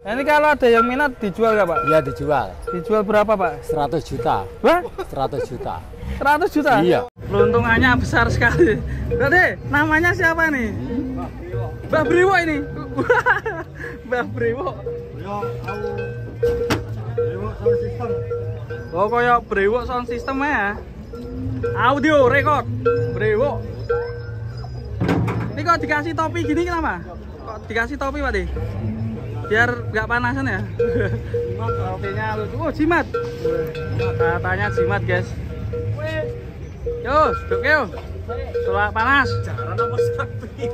Nah, ini kalau ada yang minat dijual nggak, Pak? Iya, dijual. Dijual berapa, Pak? 100 juta. Wah? 100 juta. 100 juta? Iya. Peruntungannya besar sekali. Berarti namanya siapa nih? Mbah Brewok. Mbah Brewok ini. Mbah Brewok. Brewok sound system. Oh, kayak Brewok sound system ya. Audio record Brewok. Ini kok dikasih topi gini kenapa? Kok dikasih topi, Pak Di? Biar nggak panasan ya. Topinya lucu. Oh, jimat. Katanya jimat, guys. Yo, duduk yo. Setelah panas. Jaran apa sapi?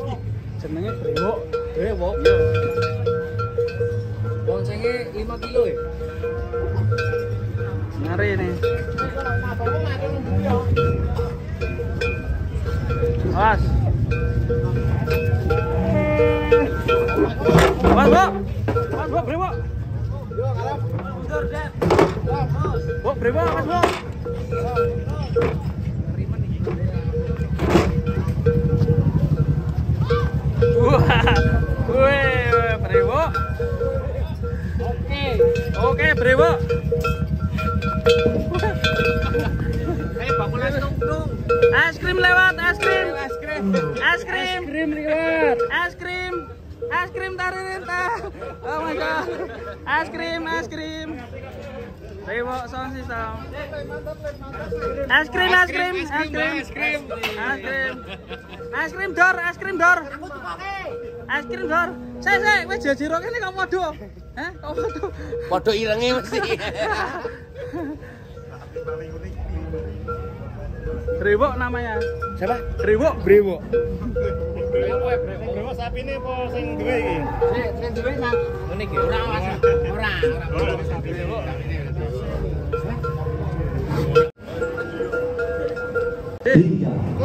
Jenenge Brewok. Brewok. Iya. Loncengnya 5 kilo ya. Ngeri nih. Awas. Awas, Bu. Awas, Bu, Brewok. Bu, Brewok, awas, Bu. Wah, wih, Brewok. Oke. Oke, Brewok. Ayo bakul es tung. Es krim lewat, es krim. Es krim. Es krim. Es krim lewat. Es krim. Es krim tarinta. Oh my god. Es krim, es krim. Brewok sound system. Es krim, es krim, es krim, es krim. Es krim. Es krim dor, es krim dor. Es krim dor. Sik, sik, wis jajiro kene kok padha. Hah? Kok padha? Padha irenge mesti. Brewok namanya. Siapa? Brewok. Brewok. Brewok sapine apa sing duwe iki? Sing duwe sak ngene iki. Ora, Mas. Ora, ora. Brewok.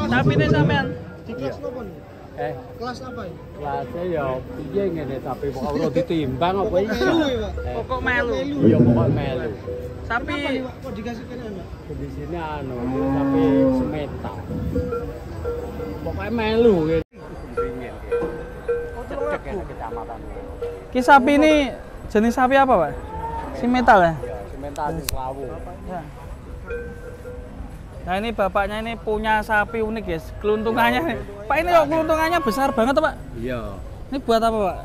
Sapine sampean. Di kelas nopo nih? Kelas apa ini? Kelasnya ya piye ngene tapi pokok ora ditimbang apa iki. Melu ya, Pak. Pokok melu. Iya, pokok melu. Sapi kok dikasih kene, Pak? Kondisine anu, sapi semeta. Pokoknya melu gitu. Kecamatan. Ki sapi ini jenis sapi apa, Pak? Simetal ya? Iya, simetal sing Lawu. Ya. Nah, ini bapaknya ini punya sapi unik, guys. Keluntungannya. Pak, ini kok keluntungannya besar banget, Pak? Iya. Ini buat apa, Pak?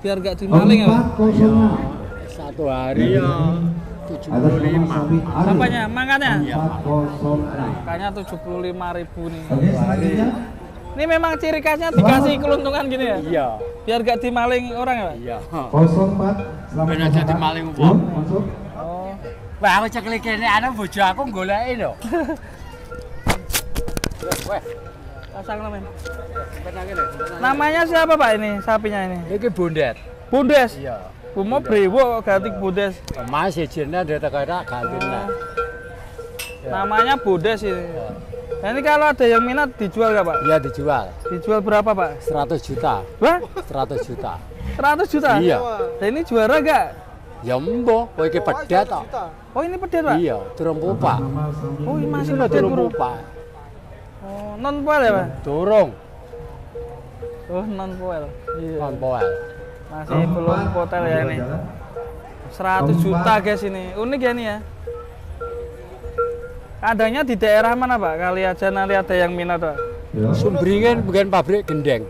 Biar nggak dimaling ya, Pak? Iya. Satu hari ya 75. Apanya? Makannya? Iya. Makannya 75.000 nih. Ini memang ciri khasnya dikasih keluntungan gini ya? Iya. Biar nggak dimaling orang ya, Pak? Iya. 04. Ben aja dimaling wong. Masuk. Oh. Wah, aku cekel kene ana bojo aku goleki lho. Weh, pasang namanya. Namanya Namanya siapa, Pak, ini sapinya ini? Iki Bondet. Bondes. Iya. Bumo Brewok kok ganti Bondes. Mas ijine ndek ganti nah. Namanya Bondes ini. Nah, ini kalau ada yang minat dijual nggak, Pak? Iya, dijual. Dijual berapa, Pak? 100 juta. Wah? 100 juta. 100 juta? Iya. Nah, ini juara nggak? Ya embo, kowe iki pedet tok. Oh, ini pedet, Pak? Iya, durung pupak. Oh, ini masih pedet durung pupak. Oh, non poel ya, Pak? Durung. Oh, non poel. Iya. Non poel. Masih belum potel ya ini. 100 juta, guys, ini. Unik ya ini ya. Adanya di daerah mana, Pak? Kali aja nanti ada yang minat, Pak. Sumbringan bukan pabrik gendeng.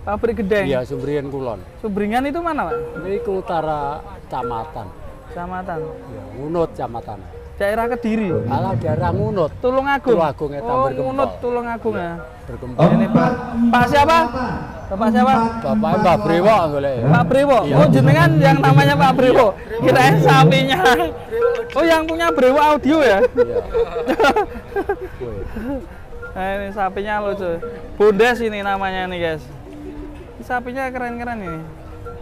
Pabrik gendeng? Iya, Sumbringan Kulon. Sumbringan itu mana, Pak? Ini ke utara Kecamatan. Kecamatan? Ya, Ngunut Kecamatan. Daerah Kediri? Alah, daerah Ngunut. Tulungagung? Tulungagung, ya, oh, Ngunut, Tulungagung ya. Bergempol. Ini Pak. Pak siapa? Bapak siapa? Bapaknya Mbah Brewok golek. Pak Brewok. Oh, jenengan yang namanya Pak Brewok. Kirain sapinya. Oh, yang punya Brewok audio ya? Iya. Nah, ini sapinya lucu. Bondes ini namanya nih, guys. Ini sapinya keren-keren ini.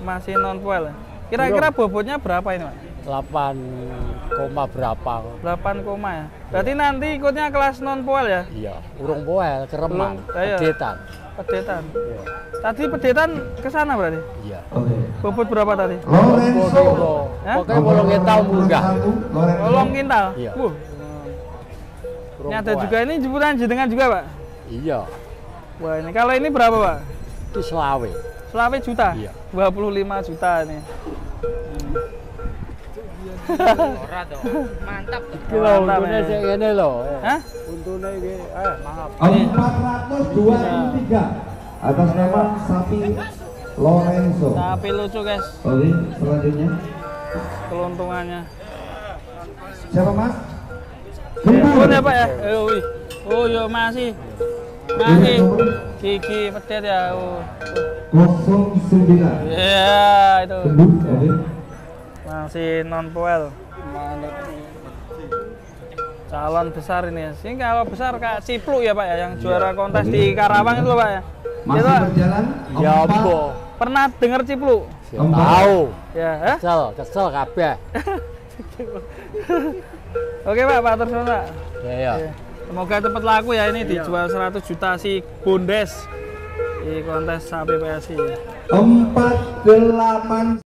Masih non poel. Kira-kira bobotnya berapa ini, Pak? 8, berapa? 8, ya. Berarti nanti ikutnya kelas non poel ya? Iya, urung poel, kereman, pedetan. Pedetan. Iya. Tadi pedetan ke sana berarti? Iya. Oke. Bobot berapa tadi? Lorenzo. Pokoknya 8 kintal munggah. 8 kintal? Iya. Wuh. Ini ada juga ini jemputan jenengan juga, Pak? Iya. Wah, ini kalau ini berapa, Pak? Itu selawe. Selawe juta? Iya. 25 juta ini. Ora toh. Mantap. Iki lho untune sik ngene lho. Hah? Untune iki maaf. 423 atas nama sapi Lorenzo. Sapi lucu, guys. Oke, selanjutnya. Keuntungannya. Siapa, Mas? Gembul ya, Pak ya? Oh, yo masih. Masih gigi pedet ya. Oh. 09. Ya, itu. Gembul, oke. Masih non poel. Calon besar ini ya. Sini kalau besar kayak Cipluk ya, Pak ya, yang juara kontes di Karawang itu, Pak ya. Masih itu, berjalan. Ya, apa? Pernah dengar Cipluk? Tahu. Ya, Kesel kabeh. Oke, Pak, Pak terus, Pak. Ya, ya. Semoga cepat laku ya, ini dijual 100 juta si Bondes di kontes sapi PSI. 48.